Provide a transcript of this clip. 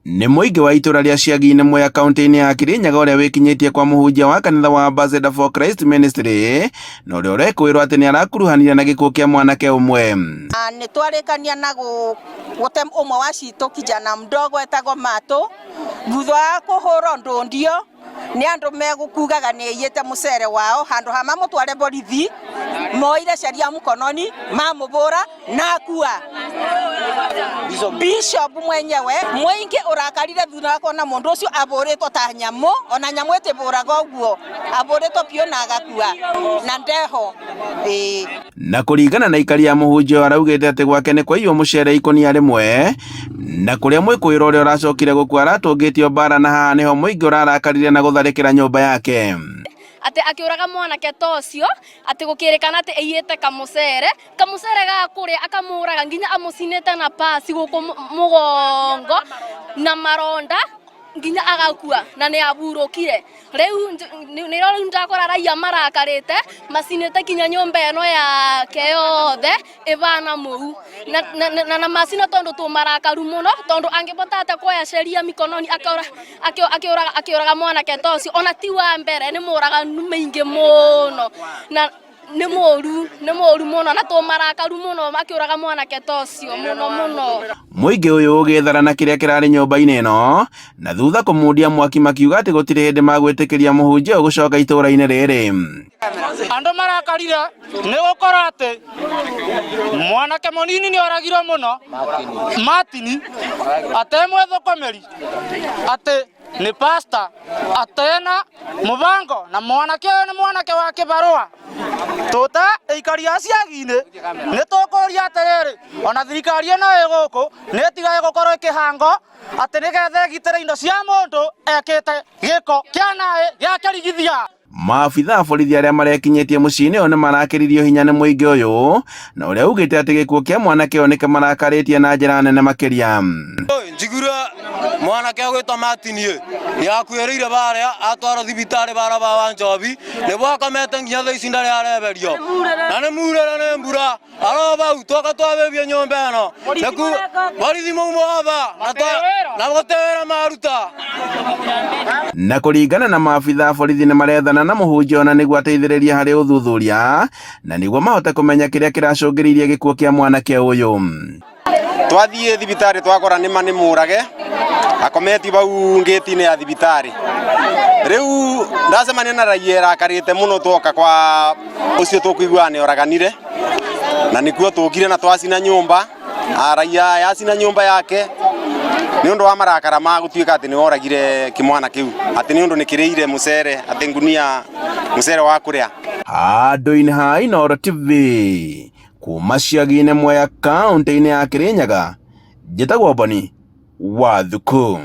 Nĩ mũingĩ wa itũra rĩa Ciagi-inĩ Mwea kaunti-inĩ ya Kirinyaga ũrĩa wĩkinyĩtie kwa mũhunjia wa kanitha wa Ambassador for Christ Ministry na ũrĩa ũrekũĩrwo atĩ nĩ arakuruhanire na gĩkuũ kĩa mwanake ũmwe. Nĩ twarĩkania na gũte ũmwe wa citũ kijana mdogo etagwo Matũ thutha wa kũhũrwo ndũndio nĩ andũ megũkugaga nĩ aiyĩte mũcere wao handũ ha mamũtware borithi moire sheria mkononi mamũbũra na akua. Bishop mwenyewe mũingĩ ũrakarire thutha wa kuona mũndũ ũcio abũrĩtwo ta nyamũ, ona nyamũ ĩtĩbũraga ũguo, abũrĩtwo biũ na agakua na ndeho ĩĩ. Na kũringana na aikari a mũhunjia ũyũ araugĩte atĩ gwake nĩ kwaiywo mũcere ikũnia rĩmwe na kũrĩa mwĩkũĩrwo ũrĩa ũracokire gũkua aratũngĩtio mbara na haha nĩho mũingĩ ũrarakarire na gũtharĩkĩra nyũmba yake. Atĩ akĩũraga mwanake ta ũcio, atĩ gũkĩrĩkana atĩ aiyĩte kamũcere, kamũcere ga kũrĩa akamũraga nginya amũcinĩte na pasi gũkũ mũgongo na maronda nginya agakua na nĩ aburũkire. Rĩu nĩrĩo rĩu ndakora raia marakarĩte macinĩte nginya nyũmba ĩno yake yothe ĩbana mũhu na, na, na, na macina tondũ tũ marakaru mũno tondũ angĩbota atĩa kuoya sheria mikononi akĩũraga akĩũraga mwanake ta ũcio ona ti wa mbere nĩ mũraganu maingĩ mũno na nĩ mũru nĩ mũru mũno na tũ marakaru mũno akĩũraga mwanake ta ũcio mũno mũno. Mũingĩ ũyũ ũgĩthara na kĩrĩa kĩrarĩ nyũmba-inĩ ĩno na thutha kũmundia mwaki makiuga atĩ gũtirĩ hĩndĩ magwĩtĩkĩria mũhunjia ũyũ gũcoka itũũra-inĩ rĩrĩ. Andũ marakarire nĩ gũkorwo atĩ mwanake mũnini nĩ oragirwo mũno Martin ate mwĩthũkũmĩri atĩ nĩ pastor atena mũbango na mwanake ũyũ nĩ mwanake wa kĩbarũa tũta aikari a ciagi-inĩ nĩ tũkũria atĩrĩrĩ ona thirikari ĩno ĩ gũkũ nĩ ĩtigage gũkorwo ĩkĩhango atĩ nĩgetha ĩgitĩre indo cia mũndũ ekĩte gĩko kĩa naĩ gĩa kĩrigithia. Maabitha a borithi arĩa marekinyĩtie mũciĩ-inĩ ũyũ nĩmarakĩririo hinya nĩ mũingĩ ũyũ na ũrĩa ugĩte atĩ gĩkuũ kĩa mwanake ũyũ nĩkĩmarakarĩtie na njĩra nene makĩria. Njiguire mwanake ũgwĩtwo Martin ĩ nĩ akuĩrĩire barĩa atwarwo thibitarĩ bara ba wa Njobi nĩguo akomete nginya thaa ici ndarĩ areberio na nĩ murĩre nĩ mbura aro bau twoka twabĩbia nyũmba ĩno Nĩku borithi mauma aba na gũte wĩra maruta. Na kũringana na maabitha a borithi nĩ marethana na mũhunjia ona nĩguo ateithĩrĩrie harĩ ũthuthuria na nĩguo mahote kũmenya kĩrĩa kĩracũngĩrĩirie gĩkuũ kĩa mwanake ũyũ. Twathiĩ thibitarĩ twakora nĩma nĩ mũrage akometi bau ngĩti-inĩ ya thibitarĩ. Rĩu ndacemania na raia ĩrakarĩte mũno twoka kwa ũcio tũkũiguaga nĩ oraganire na nĩkuo tũkire na twacina nyũmba raia yacina nyũmba yake nĩ ũndũ wa marakara ma gũtuĩka atĩ nĩ oragire kĩmwana kĩu atĩ nĩ ũndũ nĩ kĩrĩire mũcere atĩ ngunia mũcere wa kũrĩa. Handũ-inĩ ha Inooro TV kuma Ciagi-inĩ Mwea kaũntĩ-inĩ ya Kirinyaga, njĩtagwo Boni wa Thuku.